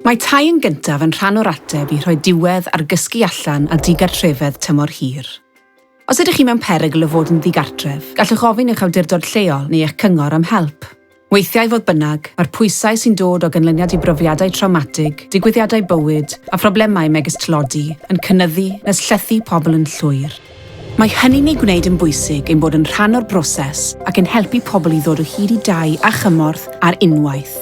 Mae Tai yn Gyntaf yn rhan o'r ateb i rhoi diwedd ar gysgu allan a digartrefedd tymor hir. Os ydych chi mewn perygl o fod yn ddigartref, gallwch ofyn i'ch awdurdod lleol neu eich cyngor am help. Weithiau, fodd bynnag, mae'r pwysau sy'n dod o ganlyniad i brofiadau trawmatig, digwyddiadau bywyd, a phroblemau megis tlodi, yn cynyddu nes llethu pobl yn llwyr. Mae hynny'n ei gwneud yn bwysig ein bod yn rhan o'r broses ac yn helpu pobl i ddod o hyd i dai a chymorth ar unwaith.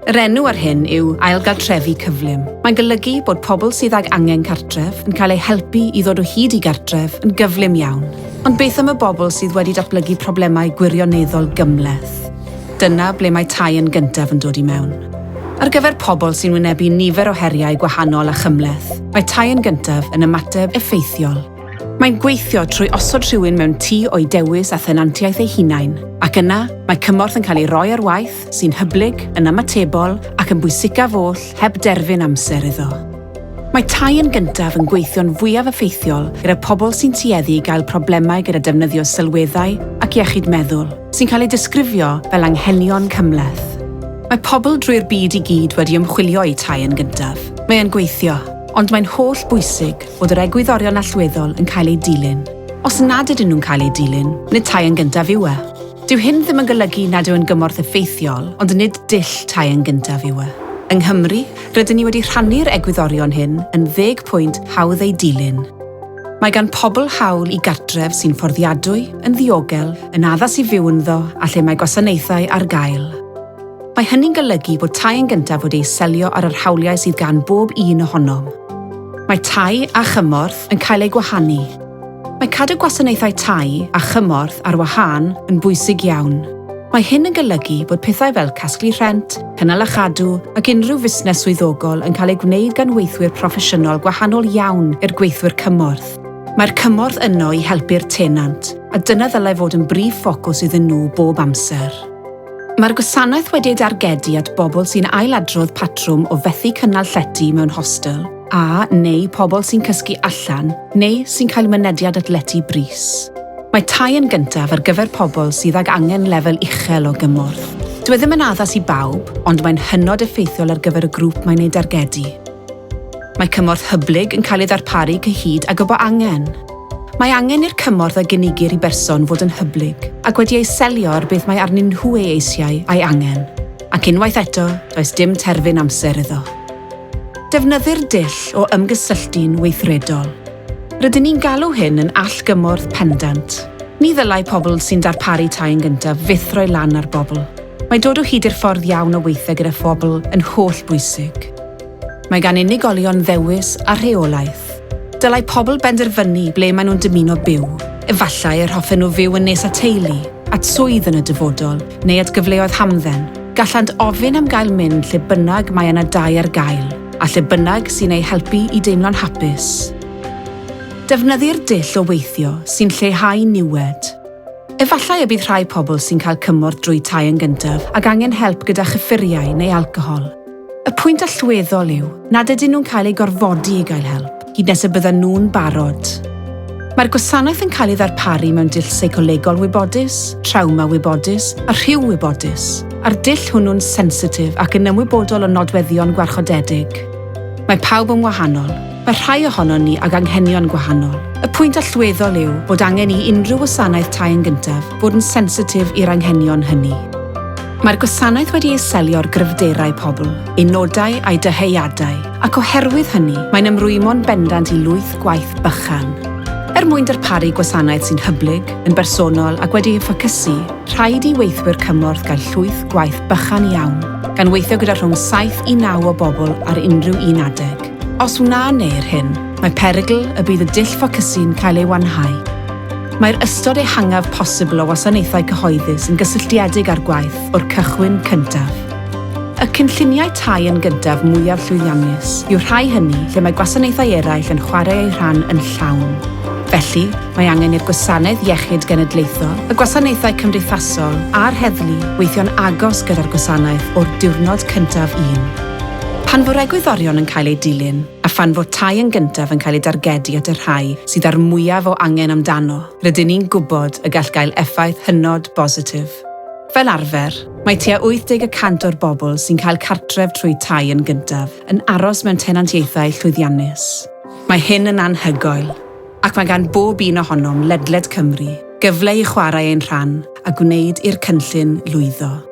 Yr enw ar hyn yw ailgartrefu cyflym. Mae'n golygu bod pobl sydd ag angen cartref yn cael eu helpu i ddod o hyd i gartref yn gyflym iawn. Ond beth am y bobl sydd wedi datblygu problemau gwirioneddol gymhleth? Dyna ble mae Tai yn Gyntaf yn dod i mewn. Ar gyfer pobl sy'n wynebu nifer o heriau gwahanol a chymhleth, mae Tai yn Gyntaf yn ymateb effeithiol. Mae'n gweithio trwy osod rhywun mewn tŷ o'u dewis a thenantiaeth eu hunain, ac yna, mae cymorth yn cael ei roi ar waith, sy'n hyblyg, yn ymatebol, ac yn bwysicaf oll, heb derfyn amser iddo. Mae Tai yn Gyntaf yn gweithio'n fwyaf effeithiol gyda pobl sy'n tueddu i gael problemau gyda defnyddio sylweddau ac iechyd meddwl, sy'n cael eu disgrifio fel anghenion cymhleth. Mae pobl drwy'r byd i gyd wedi ymchwilio i Tai yn Gyntaf. Mae e'n gweithio. Ond mae'n holl bwysig bod yr egwyddorion allweddol yn cael eu dilyn. Os nad ydyn nhw'n cael eu dilyn, nid Tai yn Gyntaf yw e. Dyw hyn ddim yn golygu nad yw'n gymorth effeithiol, ond nid dull Tai yn Gyntaf yw e. Yng Nghymru, rydyn ni wedi rhannu'r egwyddorion hyn yn ddeg pwynt hawdd eu dilyn. Mae gan pobl hawl i gartref sy'n fforddiadwy, yn ddiogel, yn addas i fyw ynddo a lle mae gwasanaethau ar gael. Mae hynny'n golygu bod Tai yn Gyntaf wedi ei selio ar yr hawliau sydd gan bob un ohonom. Mae tai a chymorth yn cael eu gwahanu. Mae cadw gwasanaethau tai a chymorth ar wahân yn bwysig iawn. Mae hyn yn golygu bod pethau fel casglu rhent, cynnal a chadw ac unrhyw fusnes swyddogol yn cael eu gwneud gan weithwyr proffesiynol gwahanol iawn i'r gweithwyr cymorth. Mae'r cymorth yno i helpu'r tenant, a dyna ddylai fod yn brif ffocws iddyn nhw bob amser. Mae'r gwasanaeth wedi ei dargedu at bobl sy'n ailadrodd patrwm o fethu cynnal llety mewn hostel, a neu pobl sy'n cysgu allan neu sy'n cael mynediad at lety brys. Mae Tai yn Gyntaf ar gyfer pobl sydd ag angen lefel uchel o gymorth. Dyw e ddim yn addas i bawb, ond mae'n hynod effeithiol ar gyfer y grŵp mae'n ei dargedu. Mae cymorth hyblyg yn cael ei ddarparu cyhyd ag y bo angen. Mae angen i'r cymorth a gynigir i berson fod yn hyblyg ac wedi ei selio ar beth mae arnyn nhw ei eisiau a'i angen, ac unwaith eto, does dim terfyn amser iddo. Defnyddir dull o ymgysylltu'n weithredol. Rydyn ni'n galw hyn yn allgymorth pendant. Ni ddylai pobl sy'n darparu tai yn gyntaf fyth roi lan ar bobl. Mae dod o hyd i'r ffordd iawn o weithio gyda phobl yn holl bwysig. Mae gan unigolion ddewis a rheolaeth. Dylai pobl benderfynu ble maen nhw'n dymuno byw. Efallai yr hoffen nhw fyw yn nes at teulu, at swydd yn y dyfodol, neu at gyfleoedd hamdden. Gallant ofyn am gael mynd lle bynnag mae yna dai ar gael, a lle bynnag sy'n eu helpu i deimlo'n hapus. Defnyddir dull o weithio sy'n lleihau niwed. Efallai y bydd rhai pobl sy'n cael cymorth drwy Tai yn Gyntaf ag angen help gyda chyffuriau neu alcohol. Y pwynt allweddol yw nad ydyn nhw'n cael eu gorfodi i gael help, hyd nes y byddan nhw'n barod. Mae'r gwasanaeth yn cael ei ddarparu mewn dull seicolegol wybodus, trawma wybodus a rhyw wybodus, a'r dull hwnnw'n sensitif ac yn ymwybodol o nodweddion gwarchodedig. Mae pawb yn wahanol, mae rhai ohonon ni ag anghenion gwahanol. Y pwynt allweddol yw bod angen i unrhyw wasanaeth Tai yn Gyntaf fod yn sensitif i'r anghenion hynny. Mae'r gwasanaeth wedi ei selio ar gryfderau pobl, eu nodau a'u dyheadau, ac oherwydd hynny, mae'n ymrwymo'n bendant i lwyth gwaith bychan. Er mwyn darparu gwasanaeth sy'n hyblyg, yn bersonol ac wedi ei ffocysu, rhaid i weithwyr cymorth gael llwyth gwaith bychan iawn, gan weithio gyda rhwng 7 i 9 o bobl ar unrhyw un adeg. Os wna wneir hyn, mae perygl y bydd y dull ffocysu'n cael ei wanhau. Mae'r ystod ehangaf posibl o wasanaethau cyhoeddus yn gysylltiedig â'r gwaith o'r cychwyn cyntaf. Y cynlluniau tai yn gyntaf mwyaf llwyddiannus yw'r rhai hynny lle mae gwasanaethau eraill yn chwarae eu rhan yn llawn. Felly, mae angen i'r Gwasanaeth Iechyd Genedlaethol, y gwasanaethau cymdeithasol a'r heddlu weithio'n agos gyda'r gwasanaeth o'r diwrnod cyntaf un. Pan fo'r egwyddorion yn cael eu dilyn, A phan fo tai yn gyntaf yn cael ei dargedu at y rhai sydd â'r mwyaf o angen amdano, rydyn ni'n gwybod y gall gael effaith hynod bositif. Fel arfer. Mae tua 80 y cant o'r bobl sy'n cael cartref trwy Tai yn Gyntaf yn aros mewn tenantiaethau llwyddiannus. Mae hyn yn anhygoel, ac mae gan bob un ohonom ledled Cymru gyfle i chwarae ein rhan a gwneud i'r cynllun lwyddo.